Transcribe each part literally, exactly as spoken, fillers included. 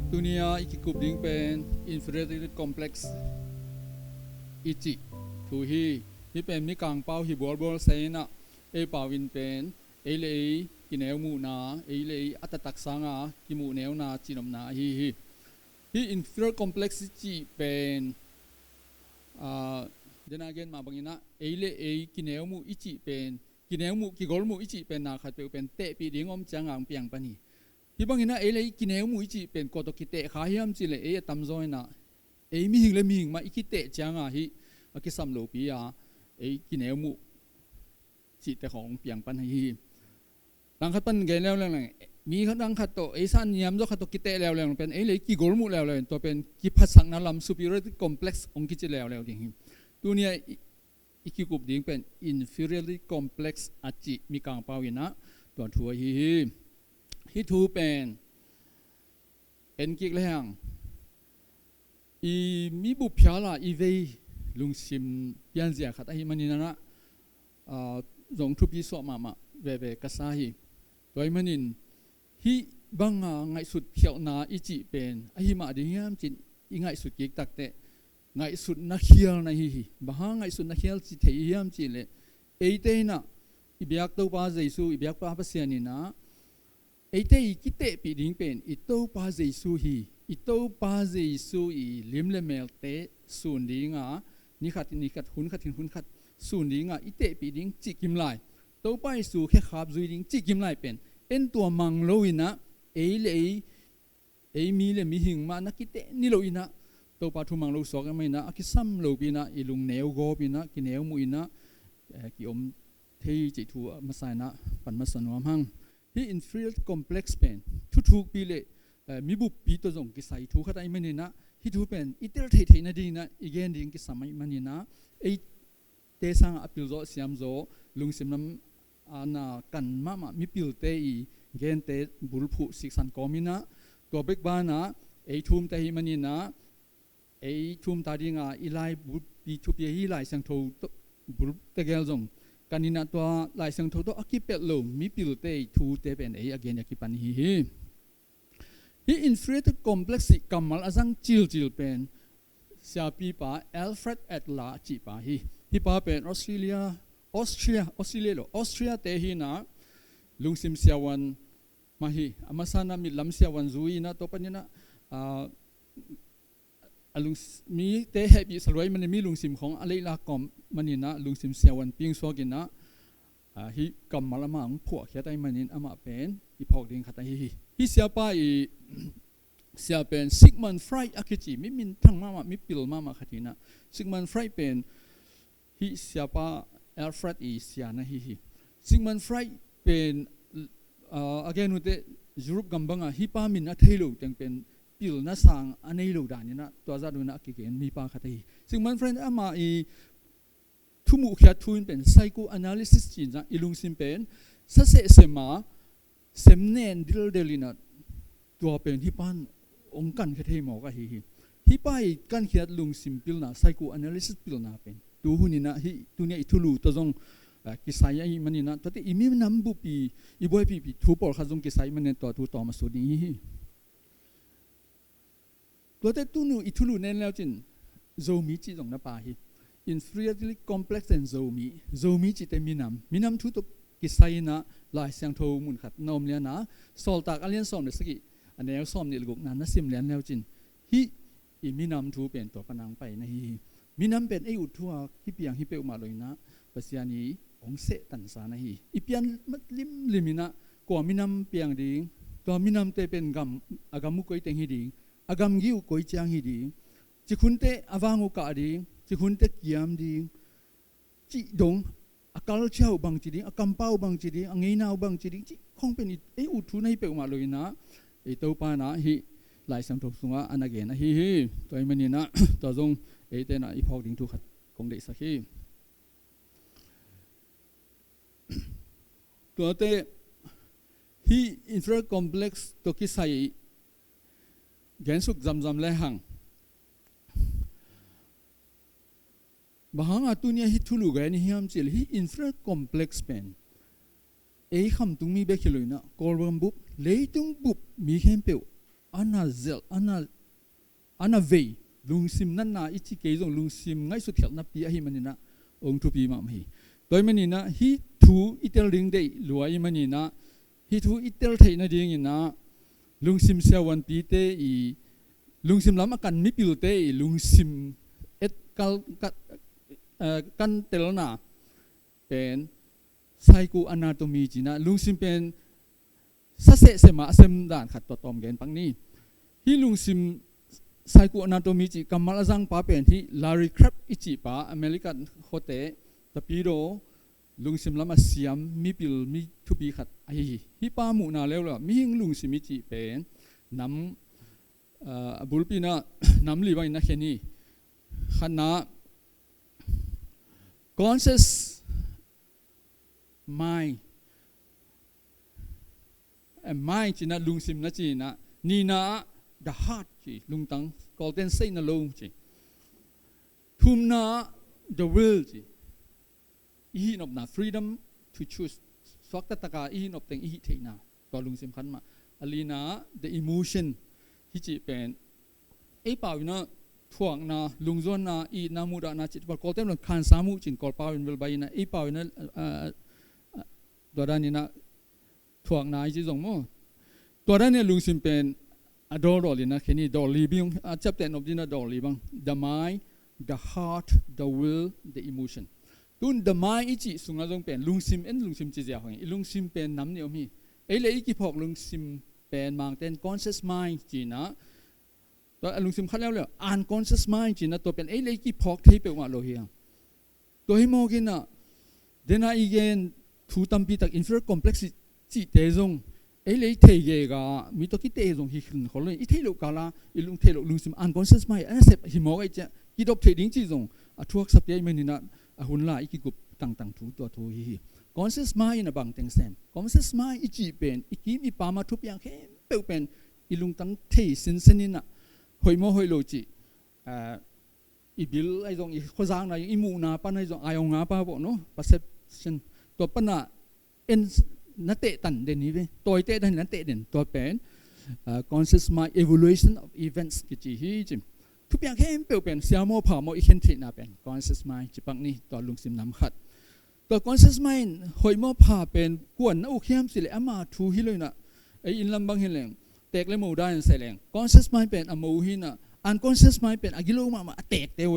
Tuni-a i kikup ding pen inferiority complex i cih thu hi. Hih pen Mikang pau hi bualbual sa inah, ei pau in pen ei le ei kineu muhna, ei le ei a taktak sanga kimuh neuna cihnopna ahi hi. Hih inferior complex i cih pen, ah, dena gen mah banginah ei le ei kineu muh i cih pen, kineu muh, kigol muh i cih pen na khat peuh pen tehpih ding om cianga hong piang pan hi. Hih banginah ei le ei kineu muh i cih pen kua tawh kiteh kha hiam cihleh ei a tamzaw inah ei mihing le mihing mah i kiteh cianga hih a kisam lopi-a ei kineu muh cihte khawng piang pan hi. Dang khat pan gen leuleu leng, mi khat dang khat tawh ei san niamzaw khat tawh kiteh leuleu pen ei le ei kigol muh leuleu in tua pen kiphatsakna lam superiority complex hong kici leuleu ding hi. Tuni-a i, i kikup ding pen inferiority complex a cih Mikang pau inah tua thu ahi hi. Hih thu pen en kik lehang i mibup phiala i vei lungsim pianzia khat ahih maninah, ah, zong thupi suah mahmah veve ka sa hi. Tua ahih manin hih banga ngaihsut khialhna i cih pen ahi mah ding hiam cin i ngaihsut kik takteh ngaihsutna khialna hi hi. Bang hang ngaihsutna khial ci thei hiam cihleh eite inah i biak Topa Jesu, i biakpa Pasian inah eite i kitehpih ding pen i Topa Jesu hi. I Topa Jesu i lim le melte sun dinga, ni khat in ni khat, hun khat in hun khat sun dinga i tehpih ding cih kim lai, Topa Jesu khekhap zui ding cih kim lai pen en tua mang lo inah ei le ei, ei mi le mihing mah na kiteh ni lo inah Topa thu mang lo suak ahih maninah a kisam lopi inah i lungneu gawp inah kineu muh inah, eh, kiom thei cih thu a masa inah pan masa nuam hang. Hih inferiority complex pen thuthukpi le, eh, mibuppi tawh zong kisai thu khat ahih maninah hih thu pen i tel theihtheih nadinginah i gen ding kisam ahih maninah eite sangah a pilzaw a siamzaw lungsim lam a na kan mahmah mipilte i gente bulphuh siksan kawm inah tua bek banah ei thumte ahih maninah ei thumta dinga i lai bulpi thupi ahi Lai Siangtho tawh bul tegel zong kan inah tua Lai Siangtho tawh a kipelh lo mipilte i thute pen ei a gen a kipan hi hi. Hih inferiority complex i kammal a zang cilcil pen siapipa Alfred Adler cihpa hi. Hih pa pen Australia, Austria, Australia lo, Austria te hinah lungsim siavuan mah hi. A masana mitlam siavuan zui inah tua paninah, ah, a lungs-, mite hehpih saluai manin mi lungsim khawng a leihlak kawm maninah lungsim siavuan pingsuak inah, ah, hih kammal amah hong phuahkhiat ahih manin amah pen i phawk ding khat ahi hi. Hih siapa i sia pen Sigmund Freud a kici mi minthang mahmah, mi pil mahmah khat hinah Sigmund Freud pen hih siapa Alfred i sia na hi hi. Sigmund Freud pen, ah, a gen uh teh Europe gam bangah hih pa min a thei lo teng pen pilna sang a nei lo daninah tua zat unah a kigen mipa khat ahi. Sigmund Freud amah i thumuhkhiat thu in pen psychoanalysis cinah i lungsim pen saseh sema sem nen dildel inah tua pen hih pan hong kankhia thei mawk ahi hi. Hih pa i kankhiat lungsim pilna, psychoanalysis pilna pen tu huninah hih tuni-a i thulu tawh zong, ah, kisai ahih maninah tuate i minam bupi, i buaipihpih thu pawlkhat zong kisai ahih maninah tua thu tawm a sut ding hi hi. Tuate tunu i thulu nen leucin Zomi cih zong na pha hi. Inferiority complex and Zomi. Zomi cihte minam. Minam thu tawh kisai inah Lai Siangtho mun khat na om liana, Sawltak a lian sawm le sagih, a neu sawm nih le gukna na sim lian leucin hih i minam thu pen tua panang pai na hi hi. Minam pen ei ut thu a kipiang hi peuhmah lo inah Pasian i hong sehtansa na hi. I pian mat limlim inah kua minam piang ding, tua minamte pen gam, a gam uh koi teng hi ding, a gamgi uh koi ciang hi ding, cikhunte a vang uh kah ding, cikhunte kiam ding cih dong, a culture uh bangci ding, a kampau uh bangci ding, a ngeina uh bangci ding cih khong pen i, ei ut thu na hi peuhmah lo inah i Topa inah hih Lai Siangtho sungah a na gen ahi hi. Tua ahih maninah tua zong eite inah i phawk ding thu khat kong deihsak hi. Tuate hih inferior complex tawh kisai gensuk zamzam lehang, bang hanga tuni-a hih thulu gen i hiam cihleh hih inferior complex pen ei khamtung mi bek hi lo inah Kawlgam bup, leitung bup mi khempeuh a na zelh, a na, a na vei, lungsim natna i ci kei zong lungsim ngaihsut khialhnapi ahih maninah ong thupi mahmah hi. Tua ahih maninah hih thu i tel ding deih lua ahih maninah hih thu i tel theih nadinginah lungsim siavuanpite i lungsim lam a kan mipilte i lungsim et kal, ka, eh, kan telna pen psychoanatomy cinah lungsim pen sa sehseh mah a sem dan khat tua tawm gen pak ni. Hih lungsim psychoanatomy cih kammal a zangpa pen hih Larry Crabb i cihpa American khote tapidaw lungsim lam a siam mipil mi thupi khat ahi hi. Hih pa muhna leuleu mihing lungsim i cih pen nam, ah, a bulpinah nam li bangin na khen hi. Khatna conscious mind. Eh, mind cinah lungsim na cinah nina ah the heart ci lungtang Kawlten seihna lo ci. Thumna ah the will ci i hihnopna freedom to choose suakta taka i hihnop teng i hih theihna tua lungsim khat mah. A lina ah the emotion hi cih pen ei pau inah thuakna lungzuanna itna muhdahna cih tua Kawlten lon khansa muh cin Kawlpau in bel bai inah ei pau inah, ah, ah, tua dan inah thuakna i ci zong maw. Tua dan inah lungsim pen a dawldawl inah khen hi dawl li bing a ciapteh nop dinah dawl li bang the mind, the heart, the will, the emotion. Tun the mind i cih sungah zong pen lungsim en lungsim ci ziau hang i lungsim pen nam ni om hi. Ei le i kiphawk lungsim pen mangten conscious mind cinah tua a lungsim khat leuleu unconscious mind cinah tua pen ei le i kiphawk thei peuhmah lo hi hang. Tua hi mawkinah dena i gen thu tampi tak inferior complex cihte zong ei le i thei gega mi tua kite zong hi khin khol lo i theih loh kala i lung theih loh lungsim unconscious mind a nasep hi mawk ahi ciah kidop theih ding cih zong a thuaksa pia i maninah a hun la i kigup tangtang thu tua thu hi hi. Conscious mind in a bang teng sem conscious mind i cih pen i kim i pama thupiang khempeuh pen i lungtang thei sinsen inah hoih maw hoih lo cih, ah, i bil ahi zong i khuazakna i muhna pan ahi zong ai ong a pa bawh no perception tua pana en na tehtan den hi ve. Tawiteh dan na teh den tua pen, ah, conscious mind evaluation of events kici hi cim. Thupiang khempeuh pen siamaw phamaw i khen theihna pen conscious mind cipak ni tua lungsim nam khat. Tua conscious mind hoih maw pha pen kuan na uk hiam cileh ama thu hi lo inah ei inn lam bang hi leng tek le mo dan in sai leng conscious mind pen a mo hi inah unconscious mind pen a gilo mahmah a tekte uh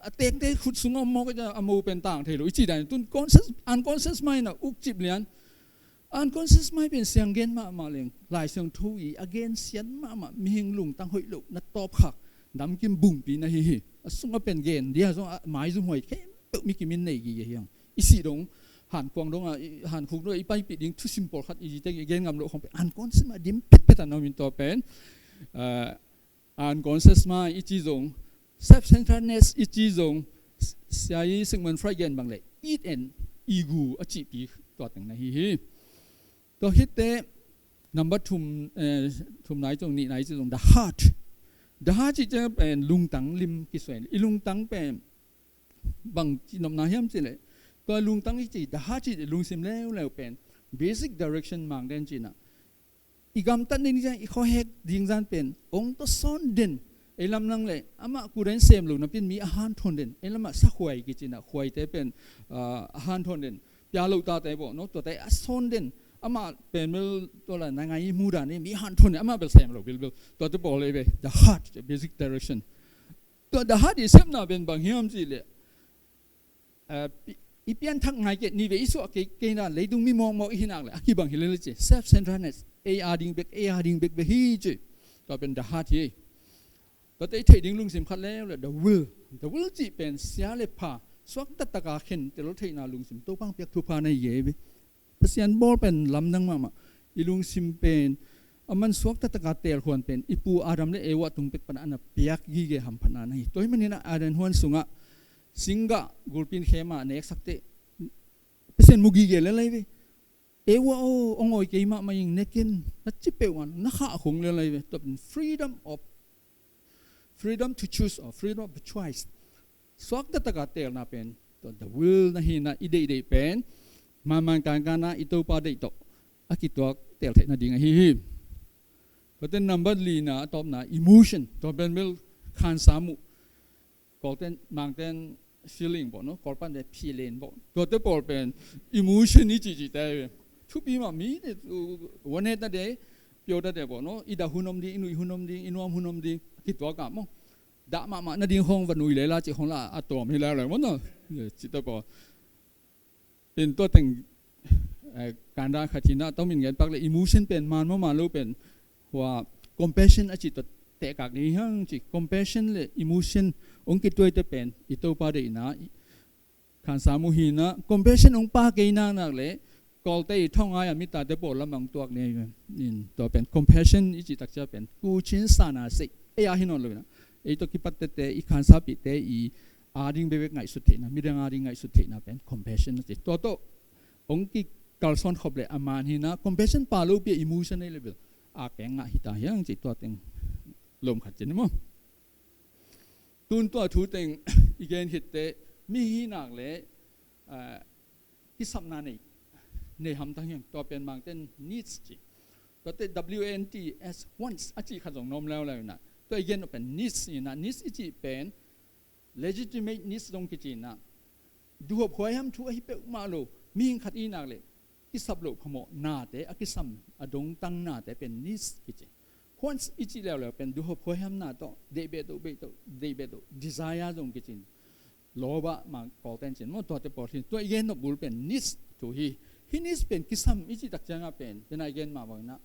a tekte khut sungah om mawk a mo pen tang thei lo i cih dan tun conscious unconscious mind a uk cip lian. Unconscious mind pen siang gen mahmah leng Lai Siangtho i a gen sian mahmah mihing lungtang hoih loh na tawpkhak namkim bungpi na hi hi. A sungah pen gen dia zong a maizum huai khempeuh mikim in nei gige hiang i sih dong hankuang dongah hankhuk dongah i paipih ding thusim pawlkhat i zite i gen ngam loh khong pen unconscious mind dim petpet a na om in tua pen, ah, unconscious mind i ci zong self-centeredness i ci zong sia i Sigmund Freud gen bang le id and ego a cihpi tua teng na hi hi. Tua hitte number thum, eh, thumna i zong nihna i ci zong the heart. The heart cih ciang pen lungtang lim kisuai i lungtang pen bang ci nopna hiam cileh tua lungtang i ci the heart cih lungsim leuleu pen basic direction mang den cinah i gamtat ding zan i khuahek ding zan pen ong tawsawn den. Ei lamlang le amah kudan sem lo napin mi a hanthawn den ei lamah sakhuai kicinah khuaite pen, ah, a hanthawn den pia lo tate bawh no tuate a sawn den amah pen bel tua la na ngai mudan mi hanthawn den amah bel sem lo bilbil tuate pawl ei ve the heart basic direction. Tua the heart i sepna pen bang hiam cihleh, ah, i, i pianthak ngai kei ni ve i suah kei kei na leitung mi mawkmawk i hinak le a kibang hi lele ci self-centeredness ei a ding bek ei a ding bek bek hi ci. Tua pen the heart hi. Tuate i theih ding lungsim khat leuleu the will. The will cih pen sia le pha suakta taka khen tel theihna lungsim Topa hong piak thupha na hi gei ve. Pasian bawl pen lamdang mahmah. I lungsim pen a man suakta taka telkhuan pen i pu Adam le Eva tung pek pana a na piak gige hamphatna na hi. Tua hi maninah Eden huan sungah singgah gulpin khema neksak teh Pasian mu gige lelai ve. Eva aw, ong awi kei mahmah ing nekin na ci peuh man na khah khung lelai ve. Tua pen freedom of, freedom to choose or freedom of choice. Suakta taka telna pen tua the will na hi na i deihdeih pen manman kankana i Topa deih tawh a kituak tel theihna ding ahi hi. Tuate number lina a tawpna emotion, tua pen bel khansa muh. Kawlten, Mangten feeling bawh no, Kawlpante feeling bawh. Tuate pawl pen emotion i cihcihte thupi mah. Mite wanetnate, piotate bawh no, i dah hun om ding, i nuih hun om ding, i nuam hun om ding, a kituak ah maw. Dah mahmah nading hong va nui lela cih hong la a tuam hi lele maw no. Cihte pawl in tua teng, eh, kanda khat hi na, tomin ngen pak le emotion pen man maw man lo pen hua compassion a cih tua tehkak ni hiang cih. Compassion le emotion hong kituaite pen i Topa deihna khansa muh hi na. Compassion hong pa kei naknak le Kawlte i thawngai a mitate pawl lamah hong tuak ni in. Tua pen compassion i cih takcia pen kucin sana sei ei a hi nawn lo ina, ei tawh kipat tete, i khansapihte i ading bekbek ngaihsut theihna, midang ading ngaihsut theihna pen compassion a ci. Tua tawh hong kikalsawn khop le a man hi na, compassion pa lopi a emotion ei level a keng ngah hi ta hiang ci. Tua teng lom khat ci ni maw. Tun tua thu teng i gen khitte mi hi nak le, ah, kisapna nei, nei hamtang hiang. Tua pen Mangten needs ci. Tuate W A N T S, wants a cih khat zong nuam leuleu ina. Tua i gen pen needs ina, needs i cih pen legitimate needs zong kici ina. Duhop huaiham thu ahi peuhmah lo, mihing khat i nak le kisap loh phamawh nate, a kisam a dongtang nate pen needs kici. Wants i cih leuleu pen duhop huaihamna tawh, deih beh tawh, beh tawh, deih beh tawh, desire zong kici. Lawbah mah Kawlten cin maw, tuate pawl hi. Tua i gen nop bul pen needs thu hi. Hih needs pen kisam i cih tak ciangah pen, tena i gen mah bang ina,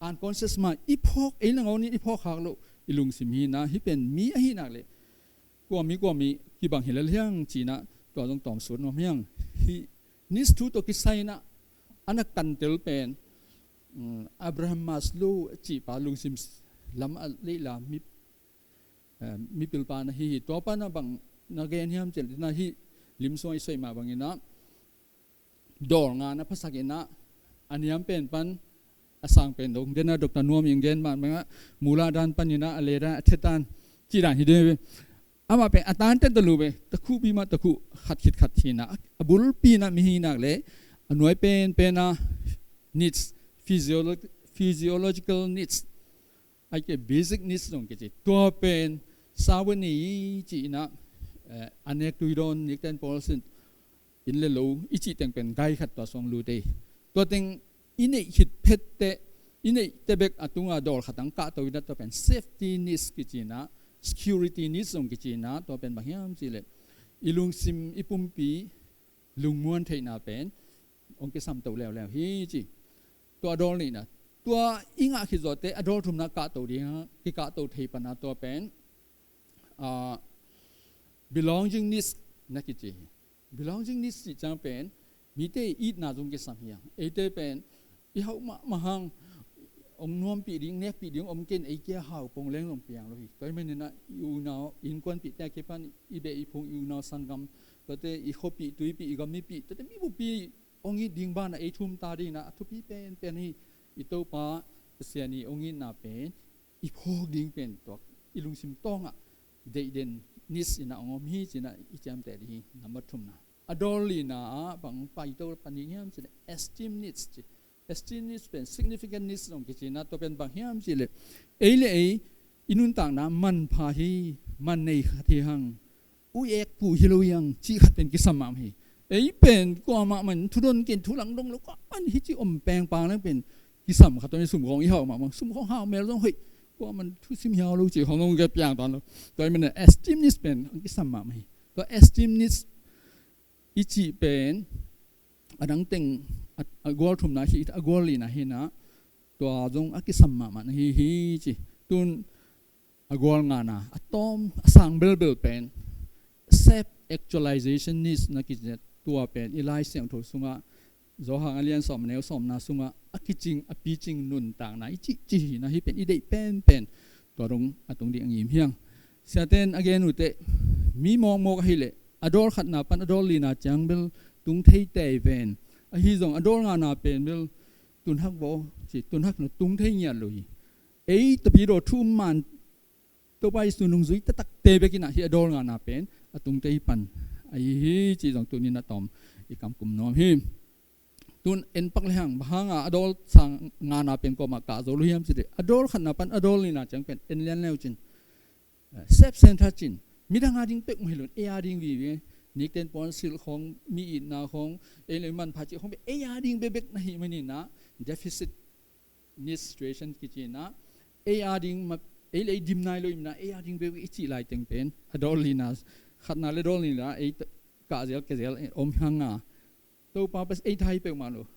unconscious mah i phawk, ei nangawn in i phawk khak loh i lungsim hi na. Hih pen mi ahi nak le kua mi kua mi kibang hi lel hiang ci ina, tua zong tawm sut nuam hiang. Hih needs thu tawh kisai ina a na kantel pen, um, Abraham Maslow a cihpa lungsim lam a leihla mi, eh, mipilpa na hi hi. Tua pa na bang na gen hiam cih leh, na hih limsuang i soih mah bang ina, dawl nga na phasak ina, a niam pen pan a sang pen dong, dena Doctor Nuam in gen mah bang ina, mula dan pan ina, a le dan, a thet dan, cih dan hi ding. Amah pen a tan ten talu ve, takhuh pi mah takhuh khat khit khat hi na, a bulpi na mi hi nak le, a nuai pen pen a needs, physiolo-, physiological needs, ai ke basic needs zong kici. Tua pen sawa ni ci ina, eh, a nek tui dawn, nik ten pawl sin, inn le lo i cih teng pen gai khat tua song lut ei. Tua teng i neih khit phette, i neihte bek a tunga dawl khat ang kahto ina, tua pen safety needs kici ina, security needs zong kici ina, tua pen bang hiam cih leh i lungsim, i pumpi lungmuan theihna pen hong kisamto leuleu hi ci. Tua a dawl nihna. Tua i ngah khit zawhte a dawl thumna kahto ding, kikahto thei pana tua pen, ah, belonging needs na kici hi. Belonging needs cih ciang pen mite itna zong kisam hi hang. Eite pen i hauh mahmah hang, hong nuampih ding, nekpih ding om kei in, ei kia hau pong leng zong piang lo hi. Tua ahih manin ah i unau, i innkuanpihte a kipan i beh i phung, i unau sanggam, tuate i khuapih, tuipih, i gam mipih, tuate mi buppi hong it ding banah ei thum ta ding inah a thupi penpen hi. I Topa Pasian i hong itna pen i phawk ding pen tuak, i lungsim tawngah deihden needs inah hong om hi ci inah i ciamteh ding hi. Nambat thumna, a dawl lina ah bang paito pan ding hiam cih leh esteem needs ci. Esteem needs pen significant needs zong kici inah, tua pen bang hiam cih leh ei le ei i nuntakna manpha hi, man nei khat hi hang, u ek pu hi lo hi hang cih khat pen kisam mahmah hi. Ei pen kuamah man thudon ken, thu lang dong lo, kuamah hi cih om pengpang leng pen kisam khat, tua hi sum khawng i hau mahmah, sum khawng hau mel zong hoih, kuamah thusim hiau lo cih khawng zong ke piang tawn lo. Tua hi manin esteem needs pen kisam mahmah hi. Tua esteem needs i cih pen a dang teng a, a gual thumna hi, a gual lina hi inah, tua zong a kisam mahmah na hi hi ci. Tun a gual ngana, a tawm a sang belbel pen self actualization needs na kici. Tua pen i Lai Siangtho sungah Johan a lian sawm, a neu sawmna sungah a kicing, a picing nuntakna i cih, cih hi inah, hih pen i deih penpen, tua dong a tung ding a ngim hi hang. Siaten a gen uh teh, mi mawkmawk ahih leh a dawl khatna pan a dawl lina ciang bel tung thei tei ven. Ahi zong a dawl ngana pen bel tun hak baw ci, tun hak na tung thei ngiat lo hi. Ei Tapidaw thu um man, Topa Jesu nungzui taktakte bek inah hih a dawl ngana pen a tungte hi pan ahi hi cih zong tuni inah tawm i kamkum nuam hi. Tun en pak le hang, bang hanga a dawl sang ngana pen kuamah kah zo lo hiam ci deh. A dawl khatna pan a dawl nihna ciang pen en lian leu cin, eh, sep sen tha cin, midang a ding pek mah hi lo in, ei a ding vive. Nikten puansilh khawng, mi itna khawng, ei le manpha cih khawng pen ei a ding bekbek na hih maninah, deficit needs situation kici inah, ei a ding ma, ei le ei dim nai lo inah, ei a ding bekbek i cih laiteng pen a dawl nihna, khatna le dawl nihna ei kah zel ke zel om hanga, Topa Pasian ei thai peuhmah lo,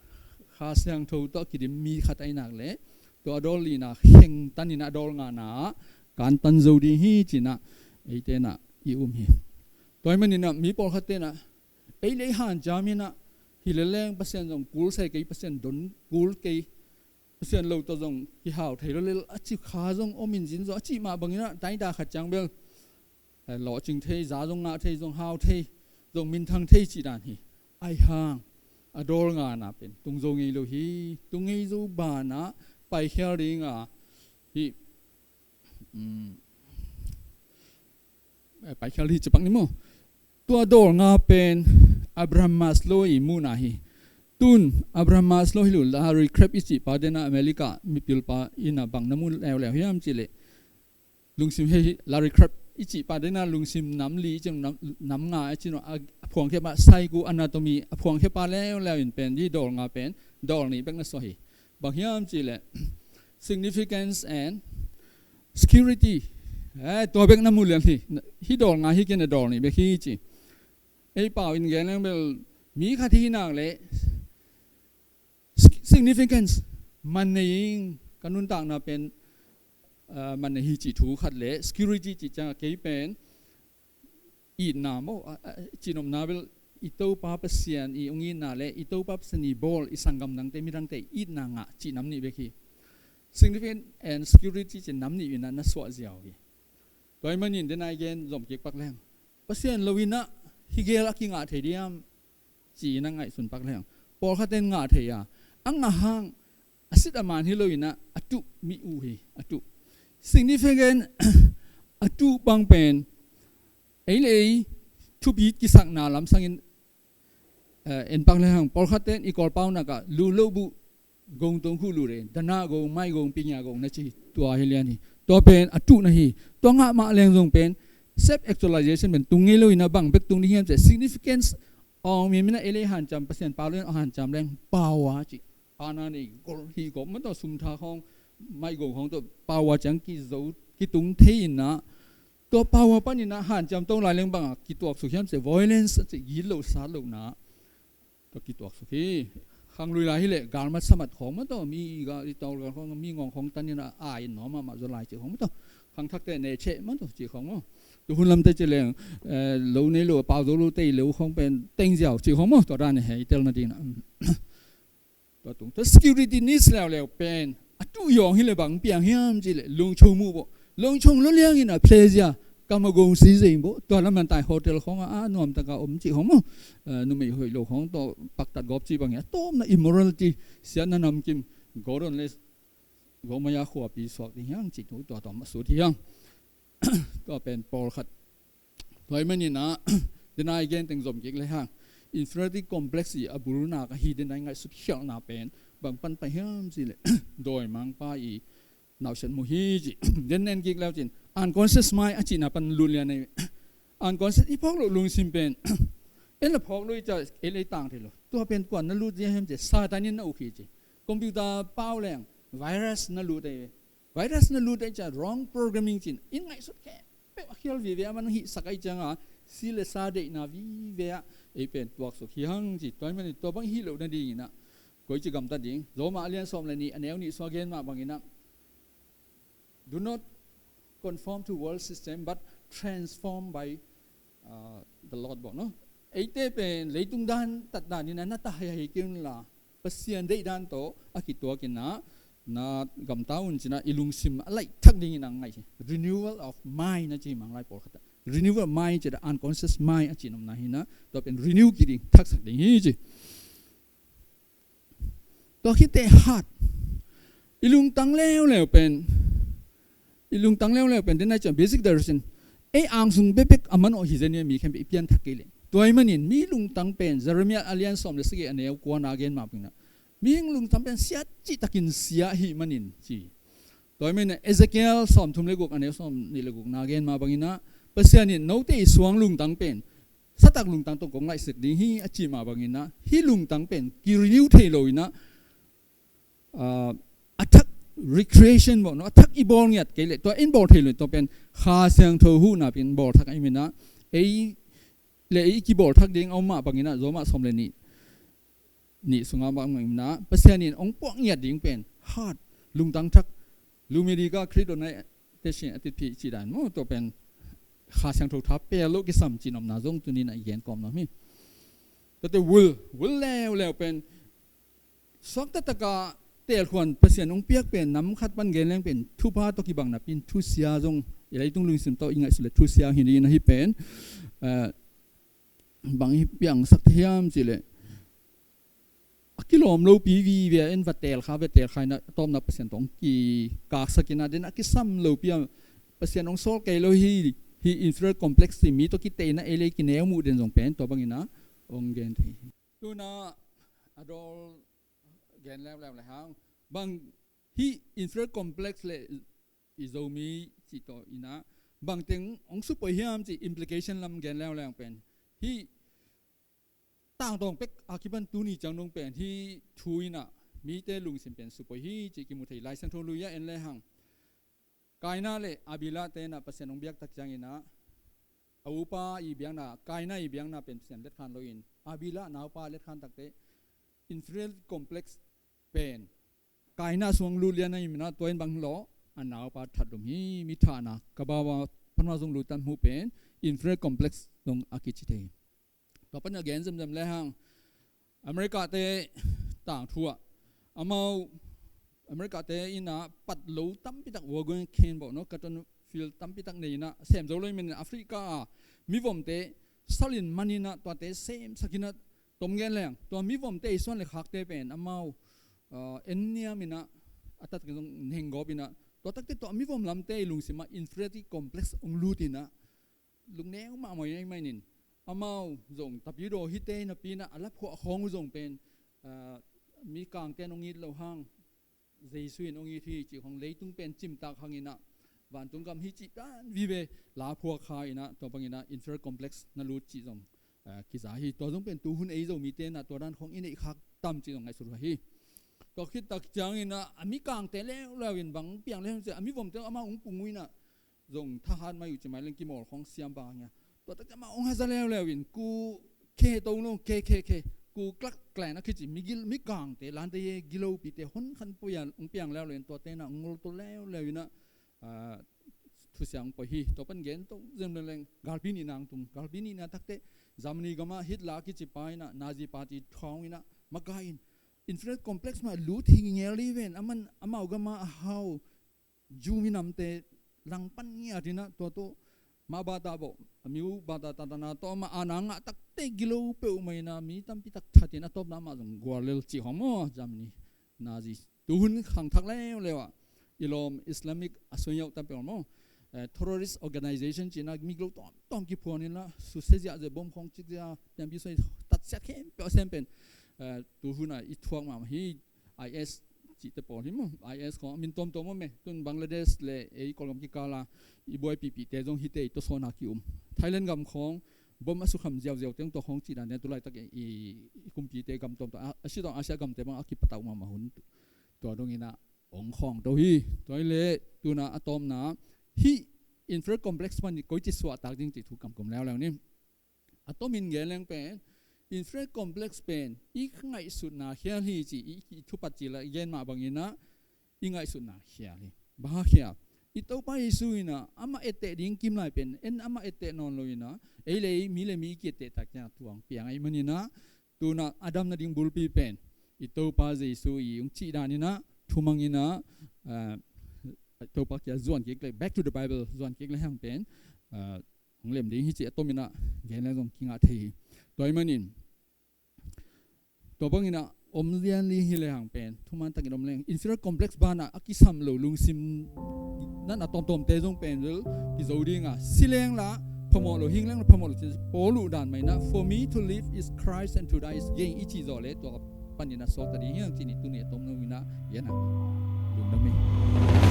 Kha Siangtho tawh kidim mi khat ahi nak leh, tua a dawl nihna khengtan inah a dawl ngana ah kantan zo ding hi cinah eite inah i um hi. Tua ahih maninah mi pawlkhatte inah ei le ei hanciam inah, hi le leng Pasian zong kul se kei, Pasian don kul kei, Pasian lo tawh zong kihau thei lo lel, a ci kha zong om in zin zong a cih mah banginah taida khat ciang bel, eh, lawhcing thei, za zong ngah thei, zong hau thei, zong minthang thei cih dan hi. Ahi hang a dawl ngana pen tung zo ngei lo hi. Tung ngei zo banah paikhial dinga hi. Um, eh, paikhial hi cipak ni maw? Tua dawl nga pen Abraham Maslow i muhna hi. Tun Abraham Maslow hi lo, Larry Crabb i cihpa dena America mipilpa ina bang na mu leuleu hiam cihleh, lungsim hei hi, Larry Crabb i cihpa dena lungsim nam li i cih nam, nam nga i cih a, a phuangkhia pa, psycho anatomy a phuangkhia pa leuleu in pen, hi dawl nga pen dawl nih bek na suah hi. Bang hiam cihleh, significance and security. Eh, tua bek na mu lian hi. Hi dawl nga hi kei na dawl nih bek hi ci. Ei pau in gen leng bel mi khat hi nak leh sig-, significance, man nei ing, ka nuntakna pen, ah, man nei hi cih thu khat leh, security cih ciang a kei pen itna maw, a, a, cihnopna bel i Topa Pasian i ong itna le i Topa Pasian i bawl i sanggam dangte, midangte itna ngah cih nam nih bek hi. Significant and security cih nam nih inah na suah ziau hi. Tua ahih manin dena i gen zom kik pak leng, Pasian lo inah hi gel a kingah thei diam ci-in a ngaihsun pak leng, pawlkhat in ngah thei a, a ngah hang a sit a man hi lo inah a tuh mi uh hi, a tuh. Significant a tuh bang pen ei le ei thupi kisakna lamsangin, eh, en pak le hang, pawlkhat ten i Kawlpau nak ah lu lo buh gong tong khu lu re, dana gong, mai gong, pinya gong na ci, tua hi lian hi. Tua pen a tuh na hi. Tua ngah mah leng zong pen self actualization pen tung ngei lo inah bang bek tung ding hiam cihleh, significance, awng mi mina ei le ei hanciam, Pasian pau lo in a hanciam leng power ci. Ana nei gol hi gawp mah tawh, sum tha khawng, mai gong khawng tawh power ciang kizo, kitung thei inah, tua power paninah hanciam tong lai leng bangah kituaksuk hiam cihleh, violence a cih, gitloh satlohna tawh kituaksuk hi. Khanglui lai hileh galmat samat khawng mah tawh, mi ga, i tawl gal khawng, mi ngawng khawng tan inah a in nuam mahmah zaw lai cih khawng mah tawh, khangthakte necheh mah tawh cih khawng maw? Tu hun lamte ci leng, eh, lo nei lo, pau zo lo tei lo khawng pen tengziau cih khawng maw? Tua dan hi hei tel nadinah. Tua tung, tua security needs leuleu pen a tuh i awng hileh bang piang hiam cihleh, lungcho muh bawh. Lungcho lo liangin a pleasure, kam a gong si zeng bawh. Tua lam man tai hotel khawng a, a nuamtaka om cih khawng maw? Eh, numei hoih lo khawng tawh paktat gawp cih bangin a tawpna immorality, siatna namkim, Gordon le Gomer khuapi suak ding hiang cih thu tua tawm a sut hiang. Tua pen pawlkhat. Tua ahih maninah, dena i gen teng zom kik le hang, inferiority complex i a bulna ka hi, dena i ngaihsut khialhna pen bang pan pai hiam cihleh, dawimangpa i nausiat mu hi ci. Den nen kik leu cin, unconscious mind a cihna pan lut lian ei. Unconscious i phawk loh lungsim pen en la phawk lo i ca, ei le ei tang thei lo. Tua pen kuan na lut zia hiam cihleh, Satan in na uk hi ci. Computer pau leng virus na lut ei. Virus na lut ei ca, wrong programming cin, in ngaihsut khempeuh a khial vive a man hihsak ahi cianga, si le sa deihna vive ah ei pen tuaksuk hi hang ci. Tua ahih manin tua bang hih loh nadinginah koici gamta ding? Roma a lian sawm le nih, a neu nih sung a gen mah banginah, "Do not conform to world system, but transform by, uh, the Lord," bawh, no? Eite pen leitung dan tat danin a na ta haihai kei unla, Pasian deih dan tawh a kituakinah na gamta un cinah i lungsim a laih thak dingin a ngaih hi. Renewal of mind na ci hi, Manglai pawlkhatah. Renewal of mind ci-a, unconscious mind a cihnopna hinah, tua pen renew kik ding, thaksak ding hi ci. Tua khit teh heart, i lungtang leuleu pen, i lungtang leuleu pen, den a i ciah basic direction, ei angsung bekbek a manawh hi zen hi a, mi khempeuh i pianthak kei leh. Tua ahih manin mi lungtang pen Jeremiah a lian sawm le sagih a neu kua na gen mah bangin ah, mi lungtang pen sia cihtakin sia ahih manin ci. Tua ahih manin ah Ezekiel sawm thum le guk a neu sawm nih le guk na gen mah bangin ah, Pasian in note i suang lungtang pen satak lungtang tawh kong ngaihsak ding hi a cih mah bangin ah, hih lungtang pen kiriu thei lo in ah, ah, a thak recreation bawh no, a thak i bawl ngiat kei leh, tua in bawl thei lo, tua pen Kha Siangtho huhna pen bawl thak ahih manin ah, ei le ei kibawl thak ding a om mah bangin ah, Roma sawm le nih, nih sungah mah bangin ah, Pasian in hong puak ngiat ding pen hat, lungtang thak, lumidika kridonai te sin a titphi cih dan maw, tua pen Kha Siangtho tha pel lo kisam cih nopna zong tuni-in ah i gen kawm nuam hi. Tuate vul, vul leuleu pen suakta taka telkhuan Pasian hong piak pen nam khat pan gen leng pen thupha tawh kibang napi-in thusia zong, i leitung lungsim tawh i ngaihsut leh thusia hi ding in ahi pen, eh, bang i piangsak thei hiam cih leh, a kilawm lopi vive in va telkha, va telkha in ah a tawpna Pasian tawh hong kikaksak in ah, den a kisam lopi a Pasian hong sawl kei lo hi, hih inferior complex cih mi tawh kiteina ei le ei kineu muh den zong pen tua bangin ah hong gen thei hi. Tu-in ah a dawl gen leuleu le hang, bang hih inferior complex le i Zomi cih tawh in ah bangteng hong supoi hiam cih implication lam gen leuleu pen, hih tangtawng pek a kipan tuni ciang dong pen hih thu in ah mite lungsim pen supoi hi cih kimu thei. Lai Siangtho lui ah en le hang, Kaina le Abila te in ah Pasian hong biak tak ciangin ah, a upa i biakna, Kaina i biakna pen Pasian letkhan lo in, Abila naupa letkhan takteh inferiority complex pen Kaina sung lut lian ahih manin ah, tua in bang lo, a naupa that lum hi, mi thahna, ka bau a pan mah zong lut tam hmuh pen inferior complex zong a kici thei hi. Tua pan a gen zemzem le hang, America te tangthu ah, amau America te in ah pat lo tampi tak, Wagon Wheel bawh no, cotton field tampi tak nei in ah sem zo lo ahih manin Africa a mivomte salin man in ah tuate semsak in ah, tom gen leng tua mivomte i suan le khakte pen amau, ah, en niam in ah, a taktak zong neng gawp in ah, tua takte tua mivom lamte i lungsim ah inferiority complex hong lut in ah, lungneu mahmah ahih manin amau zong tapidaw hite napi in ah, a laphuah khawng uh zong pen, ah, mikangte in hong it loh hang, Jesu in hong it hi cih khawng, leitung pen cimtak hang in ah, vantung gam hi cih dan vive laphuak kha in ah, tua bangin ah inferior complex na lut cih zong, ah, kiza hi. Tua zong pen tuhun ei Zomite in ah tua dan khawng i neih khak tam cih zong ngaihsut uh hi. Tua khit tak ciangin ah, a mikangte leuleu in bang piang le hang ci, a mivomte amau hong pung uh in ah, zong thahat mai uh ci mai leng kimawl khawng siam bang hi a. Tua takte amau hong haza leuleu in, Ku Klux Klan, Ku Klux Klan a kici, migil, mikangte, lante ye gilopite, hon khan pui a hong piang leuleu in, tuate in ah hong ngolto leuleu in ah, ah, thusia hong poi hi. Tua pan gen to zem leng leng, galpi nihna hong tung. Galpi nihna takteh Germany gam ah Hitler a kici pa in ah, Nazi party thuak in ah, makai in, inferior complex mah lut hi ngel hi ven, aman amau gam ah a hau Jew minamte langpan ngiat in ah, tua tawh mah bata bawh, a mi uh bata tatana tawh amah aana ngah takte gilo peuhmah in ah, mi tampi tak that in, a tawpna amah zong guallel cih khawng maw, Germany Nazi. Tuhun khangthak leuleu ah, i lawm Islamic a suaiauh tam peuh maw, eh, terrorist organization ci in ah, mi gilo tawmtawm kiphuan in ah, susia ziahziah, bom khawng cik ziah, pianpi suai, tatsiat khempeuh a sem pen, eh, tuhun ah i thuak mahmah hi. I S cihte pawl hi maw, I S khawng a min tuamtuam om e. Tun Bangladesh le ei Kawlgam kikal a i buaipihpihte zong hihte i tawsawn a ki-um. Thailand gam khawng bom a sukham ziauziau teng, tua khawng cih dan teng tu laitak i, i kumpite gam tuamtuam a, a si tawh Asia gamte bang a kipatauh mahmah hun, tua dong in ah hong khawng to hi. Tua hi leh tu-in ah a tawpna, hih inferior complex pan i koici suahtak ding cih thu kamkum leuleu ni. A tomin gen leng pen, inferior complex pen i ngaihsutna khial hi ci, i, i thupat ci la i gen mah bangin ah, i ngaihsutna khial hi. Bang hang khial? I Topa Jesu in ah amah etteh ding kim lai pen, en amah etteh nawn lo in ah, ei le ei, mi le mi i kietteh tak ciang tua hong piang ahih manin ah, tu-in ah a dam nading bulpi pen i Topa Jesu i hong cih dan in ah, thumang in ah, ah, Topa kiang zuan kik leh, back to the Bible zuan kik lehang pen, ah, hong lem ding hi cih a tomin ah gen leng zong kingah thei hi. Tua ahih manin, tua bangin ah om lian li hi lehang pen, thuman takin om leng, inferior complex banah a kisam lo lungsim natna tawmtawmte zong pen bel kizo ding a, si leng lah phamawh lo hi leng, phamawh lo ci, Paul uh dan mah in ah, "For me to live is Christ and to die is gain," i cih zawh leh tua panin ah sawt ta ding hi hang ci-in tuni a tomno in ah gen a, lungdam hi.